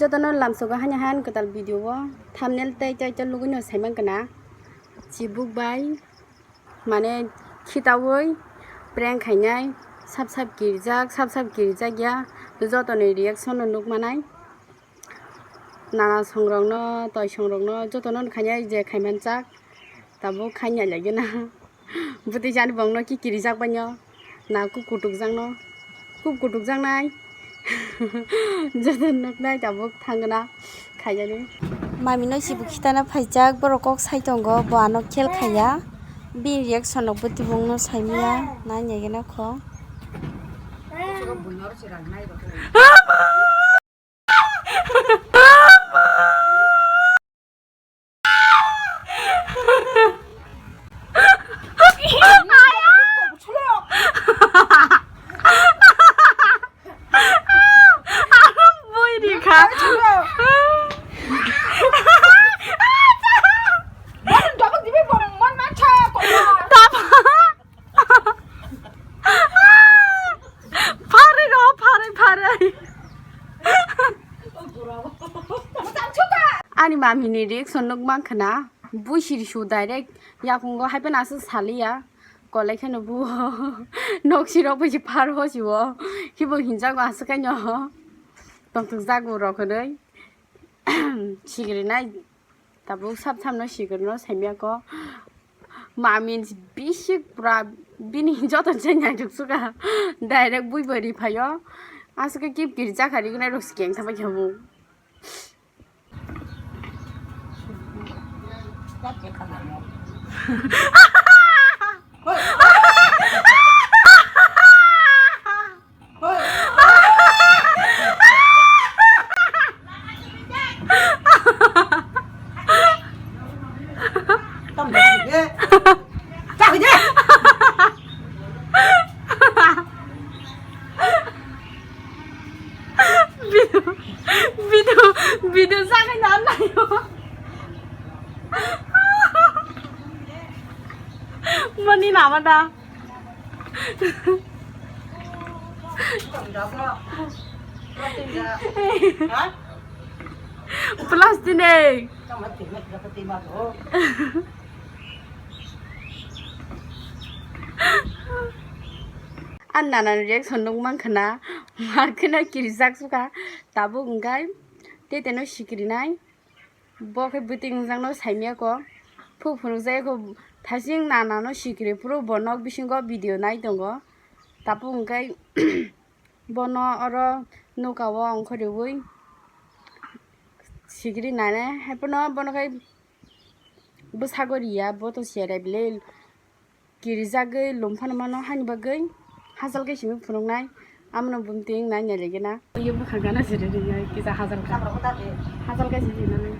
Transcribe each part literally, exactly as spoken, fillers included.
Jotono lamsogo hani han kwtal video o thumbnail tei title lugui no saiman kana. Chibuk bai mane khitaui prank khainai, sap sap kirijak, sap sap kirijak ya, jotoni reaction no nuk manai. Nana songrokno, toi songrokno jotono khainai je khaiman chak, tabuk khainai lagina. Bwtwi jani bongno ki kirijak baino. Na kuk kutukjakno. Kuk kutukjaknai. Joto nuknai tabuk thangna khaiyani. Mami no sibu khitana phaijak, borok kok sai tongo, bo ano khel khaiya. Bini reaction rok bwtwi bongno saimaya, nai naigena kho. Bui rikha. Tama. Pharwi rw, pharwi, pharwi. Ani mami ni reaction nuk mankha na, bui siri su direct yakungo hai phano aswk saliya, kolai kheno bu nok sirok bai phar ho si o, hibo hinjago aswk kaino tongthok jago rok hinwi. Sigiri nai. Tabuk sap samno sigirno saimiyako. Mamin bisik pura bini joto se naituk suka. Direct bui bari phayo. Aswk kip kir jakha rignai rok sikeng thabai khamu. Video, video, video sakai na nayo. Mani nama da. Plastic ni. Ang nana reaction nuk mankha na, mar kheno kirijak suka, tabuk wngkha tei teno sikirinai. Bo khe bwtwi wngjakno saimiyako. Phu phunukjak kho thasing nanano sikiri phuru bo nok bisingo video nai tongo. Tabuk hwnkhe bono oro nokao ongkhorwi sikiri nai nai. Haiphano bono khe bwsago riya, bo to siya rai bile. Kirijagwi lum phano mano, hani bagwi hachal khe simi phunuknai, amono bumtwi wngnai nailaigena. Yo bwkha gana siri rinai, kisa hachal kha. Hachal khe siri rinai.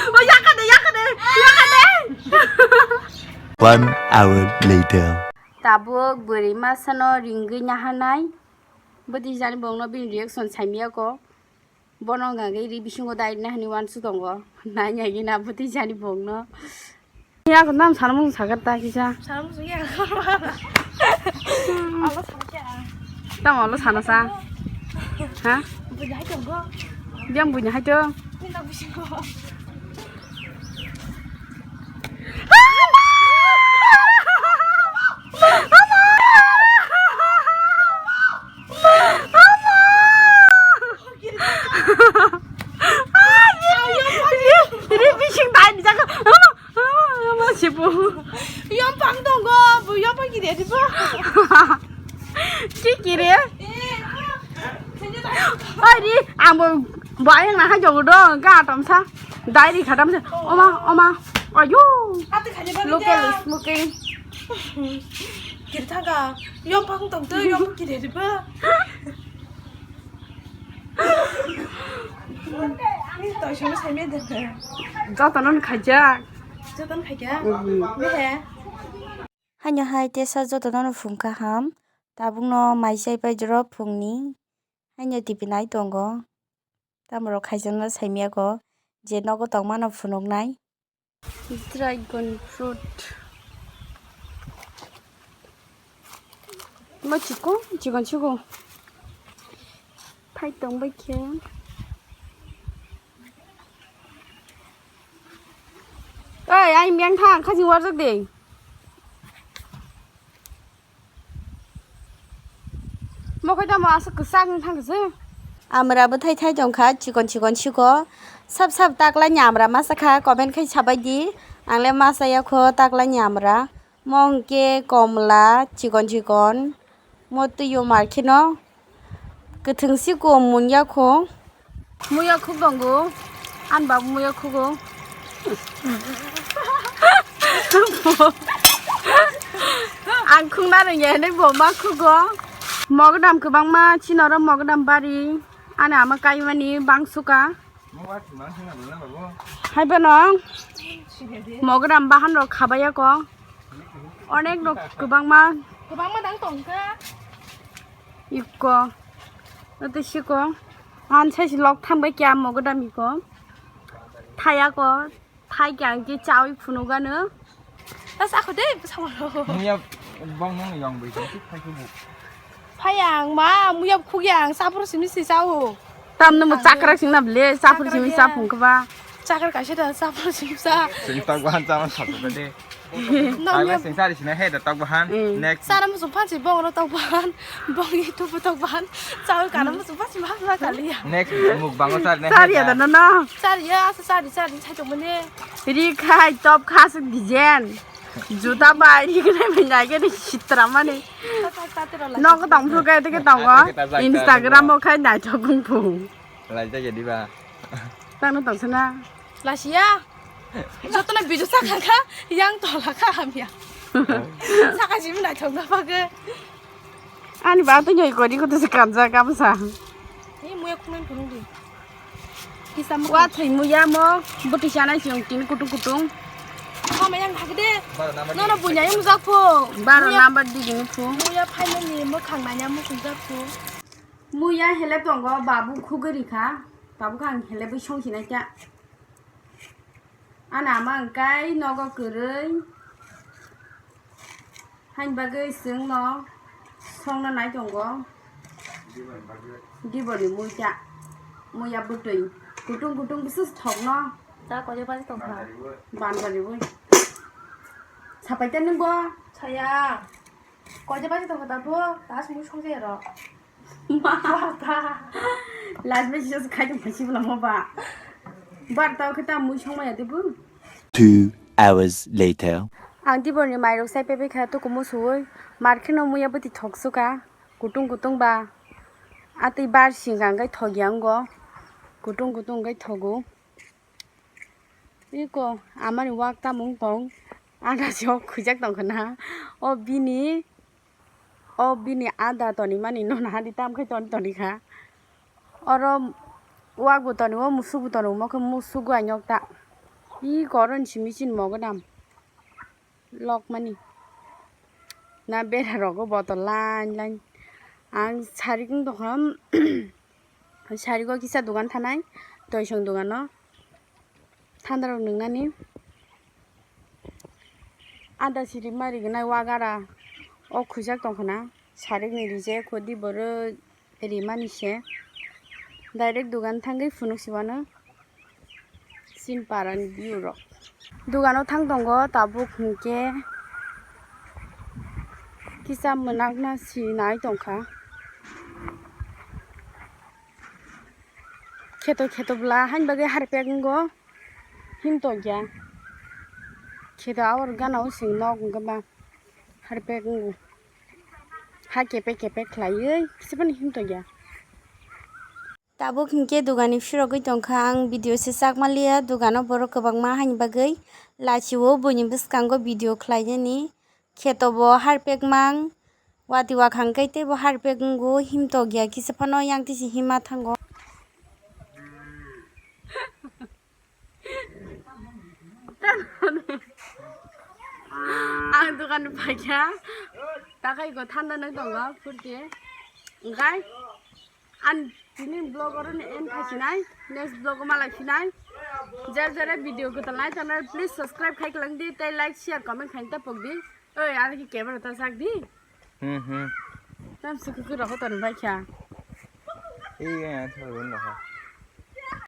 O yakade, yakade, yakade. One hour later. Tabuk bwrwi masano ringwi naharnai. Bwtwi jani bongno bini reaction saimiyako. Bono hwnka khe ri bisingo dai rwna hinwi uansuk tongo. Nai nai gina bwtwi jani bongno. Yang nam sana mung sagar ta kisa. Sana mung ya. Alo sana kya? Tamo alo sana sa. Ha? Bunya hai tongo. Yang bunya hai to. Ni na bisingo. Ri bising dai di jaga. Ama sibu. Yompang tongo, bu yompang kiri di ba. Ki kiri? Oi ri, ambo bayang na hajo do, ga tamsa. Dai ri khatam sa. Oma, oma. Ayo. Local smoking. Kiri thanga. Yompang tong to, yompang kiri di ba. Jotono khaijak. Jotono khaijak? Mhm. Behe? Haino hai tesa jotono phung kaham. Tabukno mai chai pai joro phungni. Haino tipi nai tongo. Tamorok khaijakno saimiyako je nogo tongmano phunuknai. Dragon fruit. Mo chikon, chikon, chikon. Phai tong bai khe. Oi, ai miyang thang, khaji warjak de. Mo khai tamo aswk kwchak wng thang se. Amra bwthai thai tong kha, chikon chikon siko. Sab sab taklai ni amra masa kha, comment khai sabai di. Ang le masa ya kho taklai ni amra. Mo hwnkhe komla chikon chikon, mo twi o mar kheno kwthwng siko munya kho. Muya khuk tongo, ani babu muya khugo. Ang khukna rwngya hinwi bo ma khugo. Mogodam kwbangma chini oro mogodam bari, ani ama kaimani bangsuka. Hai bono mogodam bahan rok khabaiya ko. Onek rok kwbangma. Kwbangma dang tongkha. Iko. Ote siko. An sai si lok thang bai kya mogodam iko. Thaya ko. Thai kya ang ki chawi phunugano. Ta sa kho de, sa mo. Muya bong nang yong bai thai kho bu. Phai ang ma, muya khugya ang sapro simi si sao. Tamno mo chakra singna ble, sapro simi sa phung kba. Chakra kaisa da sapro simi sa. Sing tak bahan sama satu tadi. Nang Agla ya. Sing sari sini he da tak bahan. Mm. Next. Sara mo sumpan si bong ro tak bahan. Bong itu tak bahan. Sao kana mo sumpan si ma ma kali ya. Next mukbang sar ne. Sari he ya da. Da no no. Sari ya, asa sari sari sai to mene. Ri khai top khasuk dijen. Juta bai ri khai mai nai ke sitra mani. Tak tak tak tero la. Nok tong phu kai te ke tong. Instagram o khai nai to kung phu. Lai ta ke diba. Tang no tong sana. Lasiya. Jotono video sakha kha, yang tola kha hamya. Saka jimi naithok na bagwi. Ani ba to nyoi kori ko to se kamja kamsa. Ni muya khumai phunung di. Kisa mo. Wa thai muya mo, bwtwi sanai chwng tin kutung kutung. Mama yang thagi de. Nono bunya yang jak phu. Baro number di gini phu. Muya phaimani mo khang nanya mo khung jak phu. Muya hele tongo babu khugwi rikha. Babu kha ang hele bwi song sinai kha. Ani ama hwnkhe nogo kwrwi, haini bagwi chwngno songna nai tongo. Diboni muita, muya bwtwi, kutung kutung bwswk thokno. Cha koiya baji tongkha? Ban bariwi. Sapai ta nwng bo? Saya. Koiya baji tongkha ta bo? Ta asmui songjaya rw. Last bai sisa khai tong phaisi bwlamo ba. Bar tao khe ta mui songmaya de bu. Two hours later. Ang diborni mairok sai pepe kha tukumu suwi. Mar kheno muya bwtwi thok suka. Kutung kutung ba. Atwi bar singka hwnkhe thok ya wngo. Kutung kutung hwnkhe thogo. Iko amani wak tamung tong. Ada si o khujak tong khna. O bini O bini ada tonimani nono hadi tam khai ton toni kha. Oro wak bo toni o musuk bo toni mo khe musuk go anyok ta. I koron simi sin mogo dam. Lok mani. Na bera rogo botol line line. Ang sari kung tong kha. Sari go kisa dogan thanai. Toisong dogano. Thandarok nungnani ada siri ma rignai wagara o khujak tongkhna sarikni rijek hodi boro rimani se direct dogan thangwi phunuk sibano sin parani view rok dogano thang tongo tabuk hinkhe kisa mwnakna sinai tongkha. Kheto kheto bwla haini bagwi harpek wngo himtokya. Kheto aboni gana o chwng nok wngkha ba harpek wngo. Ha kepek kepek khlaiwi kisa phano himtokya. Tabuk hinkhe dogani phirogwi tongkha ang video se chakmaliya dogano borok kwbangma haini bagwi lachio buini bwskango video khlainani. Kheto bo harpek mang, wati wakhang khe teibo harpek wngo, himtokya kisa phano yang tisi hima thango. Ang dokan phaikha, takhai go thanda nang tongo, phurti. Wngkhai. Ani tini vlog oro ni end khaisinai, next vlog o malai phinai. Jera jera video kwtal nai tongnai, please subscribe khai kwlang di, tei like, share, comment khai ta pok di. Oi, ani ki camera ta sak di. Hmm, hmm. Tam sukhu khe rokho ton bai kha. Ei, ei, ang thang rung rokho.